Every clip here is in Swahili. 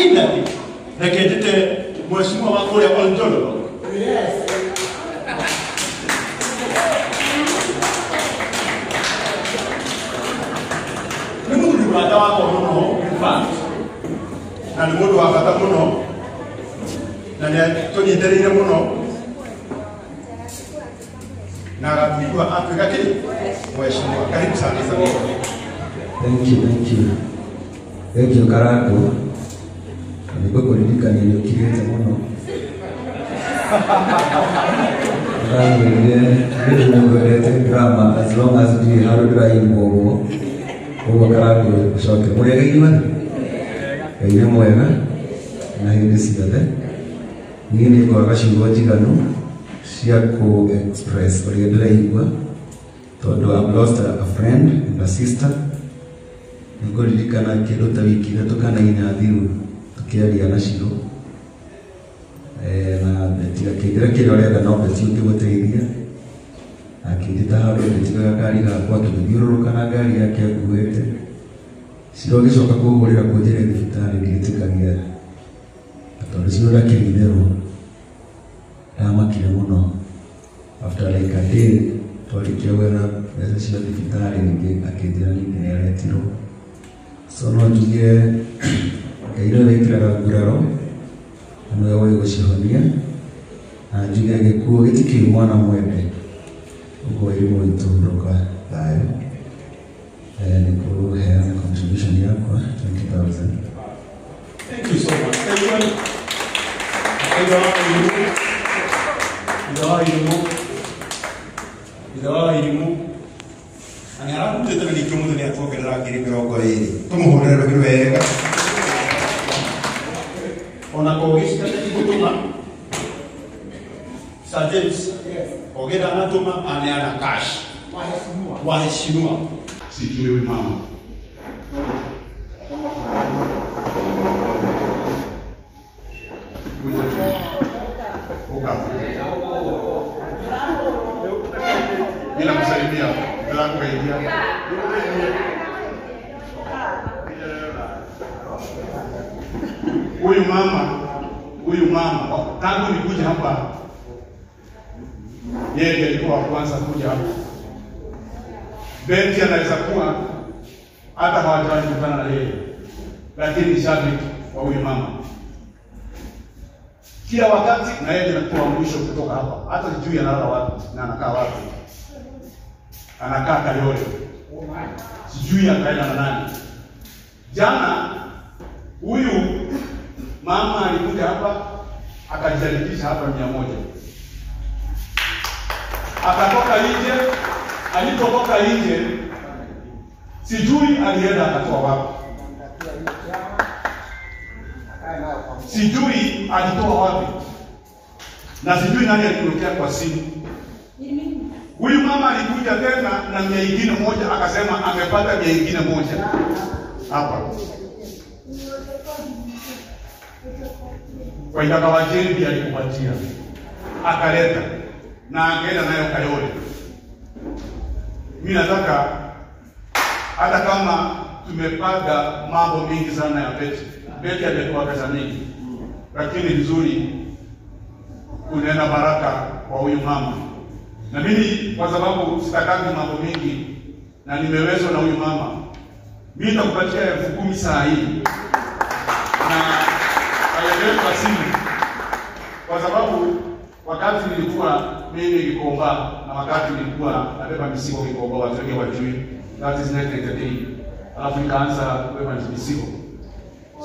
Finally, reke njĩte mheshimiwa wa kũrĩa Oljololo. Yes. Nĩ mũthuri mũrata wakwa mũno, in fact, na nĩ mũndũ wa bata mũno, na nĩ atũnyitĩrĩire mũno, na agatuigua atuĩka kĩ mheshimiwa. Karibu sana sana. Thank you, thank you. Thank you, Karangu. Nĩguo kũririkania nĩ ũkirĩte mũno. Ndĩramwĩrire nĩ ngwendete drama as long as ndirĩ handũ ndĩraimwo ũguo. Ũguo Karangu ũcoke. Mũrĩega inyuothe? Ngai nĩ mwega na hĩndĩ ciothe. Niĩ nĩ ngwaga ciugo njiganu cia kũ express ũrĩa ndĩraigua tondũ I've lost a friend and a sister. Nĩngũririkana kĩndũ ta wiki ithatũ kana inya thiru tũkĩaria na Shiro. Na Betty akĩnjĩra kĩrĩa ũrenda no Betty ũngĩgũteithia. Akĩnjĩta handũ ngĩtiga gakari gakwa tũgĩthiũrũrũka na ngari yake akuĩte. Shiro agĩcoka kũhũrĩra kũnjĩra thibitarĩ ngĩtĩkagia. Na tondũ Shiro ndakĩrĩ itherũ, ndamakire mũno. After like a day twarĩkia gwetha mbeca cia thibitarĩ ningĩ akĩnjĩra ningĩ nĩaretirwo. So no njuge Ngai nĩwe wĩkĩraga nguraro na nĩwe ũĩ gũcihonia, na njuge gĩkuũ gĩtikĩrĩ mwana mwende. Ũguo irimũ witũ hurũka thayũ. Nĩ kũheana contribution yakwa 20,000. Thank you so much. Thank you. Ithe wa irimũ, ithe wa irimũ, ithe wa irimũ. Na nĩ ararutĩte na ningĩ ũmũthĩ nĩ atuongerera ngiri mĩrongo ĩrĩ. Tũmũhũrĩre rũhĩ wega. Ona kogi citatĩ gũtũma. Sir James, kogi ndanatũma aneana cash. Waheshimiwa. Sijui huyu mama. Uka. Bila kusalimia, bila kuingia. Huyu mama tangu nikuja hapa, yeye ndiye alikuwa wa kwanza kuja hapa. Betty anaweza kuwa hata hawajawahi kukutana na yeye, lakini ni shabiki wa huyu mama. Kila wakati na yeye ndiye anakuwa mwisho kutoka hapa. Hata sijui analala wapi na anakaa wapi. Anakaa Kayole. Sijui akaenda na nani. Jana huyu mama alikuja hapa akajiandikisha hapa 100. Akatoka nje, alipotoka nje sijui alienda akatoa wapi. Sijui alitoa wapi. Na sijui nani alimwekea kwa simu. Huyu mama alikuja tena na 100 akasema amepata 100 hapa. Kwa itaka wajeni alikupatia. Akaleta na akaenda nayo Kayole. Mimi nataka hata kama tumepanga mambo mengi sana ya Betty. Betty ametoa pesa mingi. Lakini vizuri kunena baraka kwa huyu mama. Na mimi kwa sababu sitaki mambo mengi na nimewezwa na huyu mama, mimi nitakupatia 10,000 saa hii. Na aendelee kwa simu. Kwa sababu wakati nilikuwa mimi Gikomba na wakati nilikuwa nabeba mizigo Gikomba, watu wengi wajui. That is 1993. Alafu nikaanza kubeba mizigo.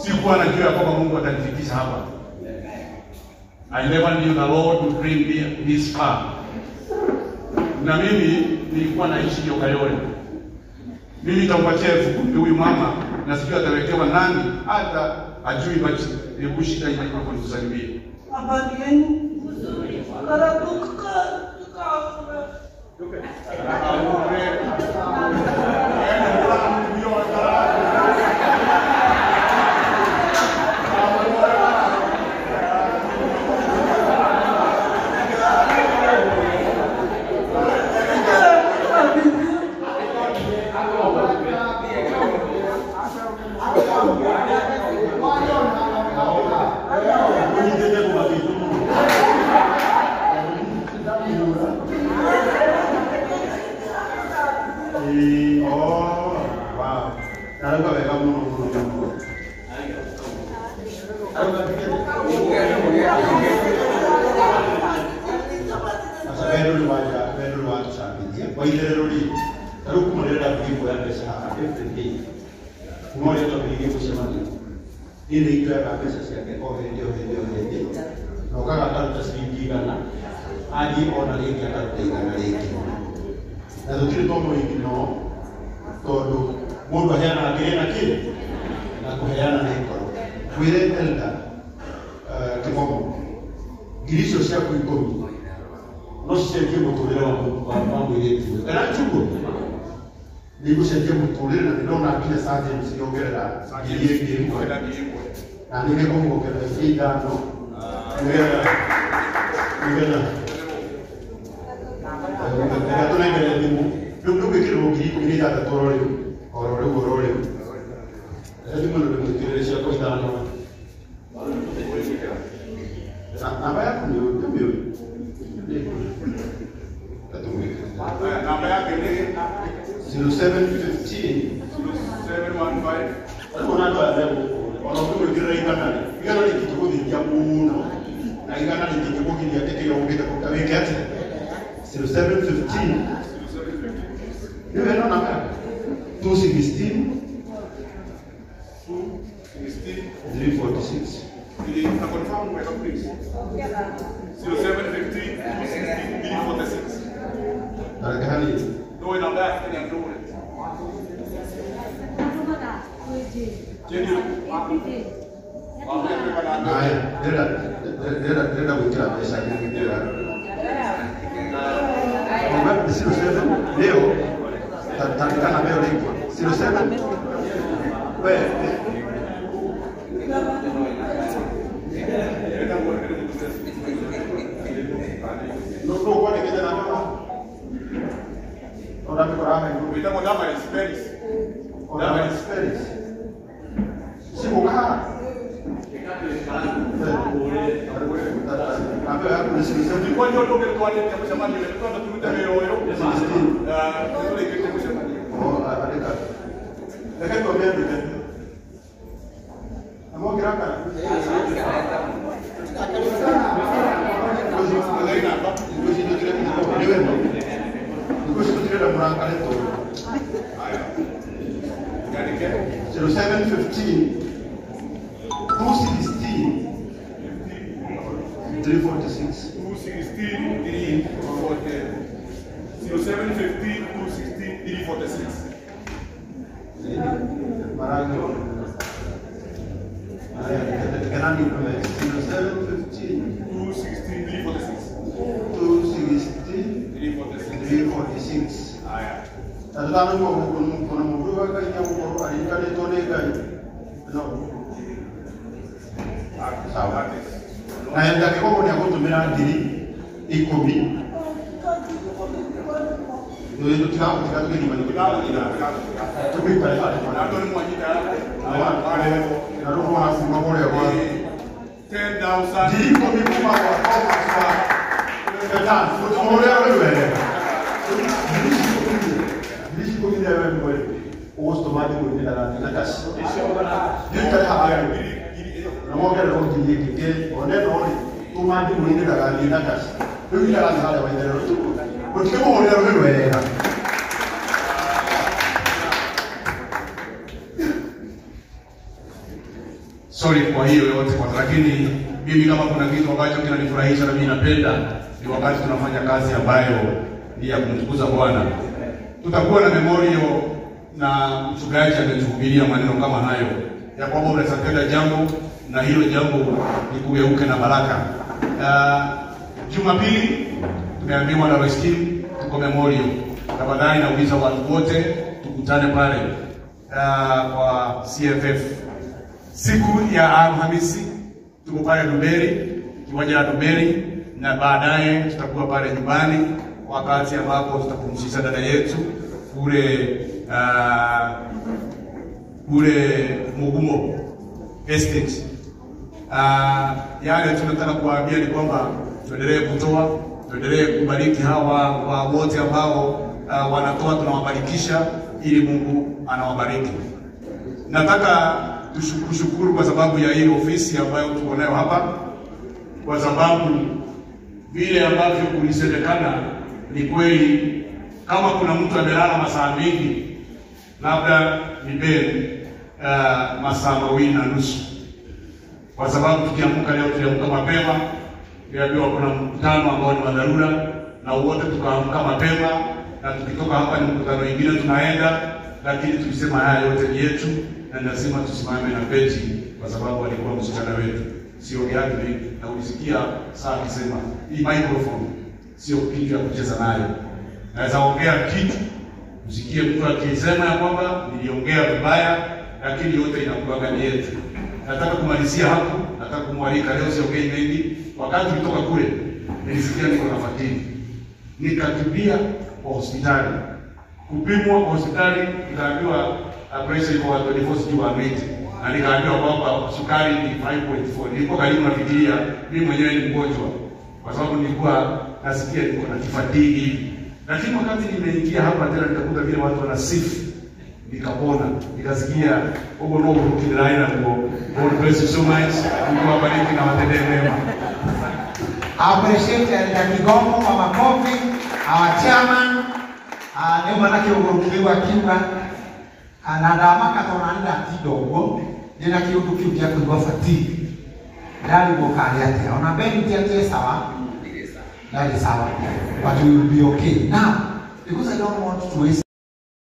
Sikuwa najua kwamba Mungu atanifikisha hapa. I never knew the Lord would bring me this far. Na mimi nilikuwa naishi hiyo Kayole. Mimi nitampatia 10,000 huyu mama na sijui atawekewa nani hata ajui basi. Hebu shika hii microphone tusalimie. Habari yenu? Nzuri. Sasa wendo ni waja, wendo ni watu sambithia. Kwa itherero ri, ta rĩu kuma rĩrĩa ndambĩrĩirie kuoya mbeca haha every day, kuma ũrĩa twambĩrĩirie gũcemania, niĩ nĩ itoyaga mbeca ciake o hĩndĩ o hĩndĩ o hĩndĩ, na okaga akaruta ciringi 100, athiĩ ona rĩngĩ akaruta 100 rĩngĩ. Na tũtirĩ twamũignore tondũ mũndũ aheanaga kĩrĩa na kĩ na kũheana nĩ ngoro. Kwĩre elder Kĩmomo, ngiri icio ciaku 10 no cicenjie mũtũrĩre wa mũirĩtu ũyũ. Kana tiguo? Nĩ igũcenjia mũtũrĩre na ndĩrona nginya sergeant ciongerera ngiri ĩngĩ ĩmwe. Na nĩ nĩngũmuongerera ingĩ 5 nĩgetha nĩgetha tũnengere thimũ. Rĩu ndũngĩkĩrĩrwo ngiri 16 oro rĩu oro rĩu oro rĩu. Reke thimũ ĩno ndĩmwĩkĩrĩre ciakwa 5. Namba yaku nĩ ndĩmĩũĩ? Namba yake ni 0715 0715. Rĩu ona andũ aya me gũkũ ona ũngĩmwĩkĩrĩra 100 rĩ, 100 rĩtingĩgũthithia mũno na 100 rĩtingĩkũgiria atĩ kĩrĩa ũngĩte kũruta wĩke atĩa. 0715 nĩwe ĩno namba yaku 216 216 346. Na confirm weka please. 0715 216 346. Tareke hanini. Ndio namba yake ni ndio. Haya, ndĩrenda gwĩkĩra mbeca ngĩra. Namba ni 07 leo tandika namba ĩyo rĩngĩ 07 we no no kwandĩkĩte namba ĩyo. Ũramĩkora haha igũrũ. Wĩtagwo Damaris Peris. Damaris Peris. Siguka haha. Namba yaku nĩ 07 Tulikuwa ndio ndio twalete mshamani tulikuwa turuta mioyo. Tulikuwa mshamani. Oh, andĩka. Reke tuambie andũ Amokĩra kana? Thikũ ici tũtirenda mũrakare tondũ 0715 216 346. 216 340. 0715 216 346. Marango. Haya, kenani 0715 216 346. 216 346. 346. Haya. Na tũtanaigua kuna mũndũ wa Ngai nĩegũkorwo aririkanĩtwo nĩ Ngai. No. Sawa. Na ndangĩkorwo nĩ agũtũmĩra ngiri 10. Tũtigagũtiga tũgĩthima tũgĩikare harĩa. Na andũ nĩ mwanyita Na rĩu wona kuma kũrĩa gwa 10,000 ngiri 10 kuma gwa Thomas wa Betan. Ũrĩa ũrĩ wega. Ngiri 10 nĩ wewe mwene. Ũgũcitũma thimũ-inĩ ndagathiĩ na cash. Ngĩikare haha na mongererwo ngiri ĩngĩ one ĩno rĩ tũma thimũ-inĩ ndagathiĩ na cash. Rĩu ndagathiĩ harĩa Waitherero mũtikĩmũhũrĩre rũhĩ wega. Sorry kwa hiyo yote kwanza, lakini mimi kama kuna kitu ambacho kinanifurahisha na mimi napenda ni wakati tunafanya kazi ambayo ni ya kumtukuza Bwana. Tutakuwa na memorial na mchungaji ametuhubiria maneno kama hayo ya kwamba unaweza tenda jambo na hilo jambo likugeuke na baraka. Jumapili tumeambiwa na Westin tuko memorial. Tafadhali nauliza watu wote tukutane pale kwa CFF. Siku ya Alhamisi tuko pale Duberi, kiwanja la Duberi, na baadaye tutakuwa pale nyumbani wakati ambapo tutapumzisha dada yetu kule kule Mugumo Estate. Yale tunataka kuwaambia ni kwamba tuendelee kutoa, tuendelee kubariki hawa wa wote ambao wanatoa, tunawabarikisha ili Mungu anawabariki. Nataka tushukuru kwa sababu ya hii ofisi ambayo tuko nayo hapa, kwa sababu vile ambavyo kulisemekana ni kweli. Kama kuna mtu amelala masaa mengi, labda ni Ben masaa 2.5, kwa sababu tukiamka leo tuliamka mapema, tuliambiwa kuna mkutano ambao ni wa dharura, na wote tukaamka mapema, na tukitoka hapa ni mkutano mwingine tunaenda, lakini tulisema haya yote ni yetu na lazima tusimame na Betty kwa sababu alikuwa msichana wetu. Sio yake mengi, na ulisikia saa akisema hii microphone sio kitu ya kucheza nayo. Naweza ongea kitu usikie mtu akisema ya kwamba niliongea vibaya, lakini yote inakuwa ni yetu. Nataka kumalizia hapo, nataka kumwalika leo, siongei mengi. Wakati kutoka kule nilisikia niko na fatigue, nikakimbia kwa hospitali kupimwa kwa hospitali, nikaambiwa pressure iko 24/80, na nikaambiwa kwamba sukari ni 5.4. Nilikuwa karibu nafikiria mimi mwenyewe ni mgonjwa, kwa sababu nilikuwa nasikia niko na fatigue hivi. Lakini wakati nimeingia hapa tena nikakuta vile watu wanasifu, nikapona, nikasikia huko no kukilaina huko. God bless you so much. Mungu awabariki na watendee mema. Appreciate Elder Kigongo kwa makofi, our chairman, nĩ mwanake ũgũrũkĩrĩu akiuga na ndamaka tondũ nani ndatinda ũguo ndĩna kĩũndũ kĩu gĩa kũigua fatigue, ndarigwo karĩ atĩa ona Ben ti atĩ sawa, ndarĩ sawa, but we will be okay now because I don't want to waste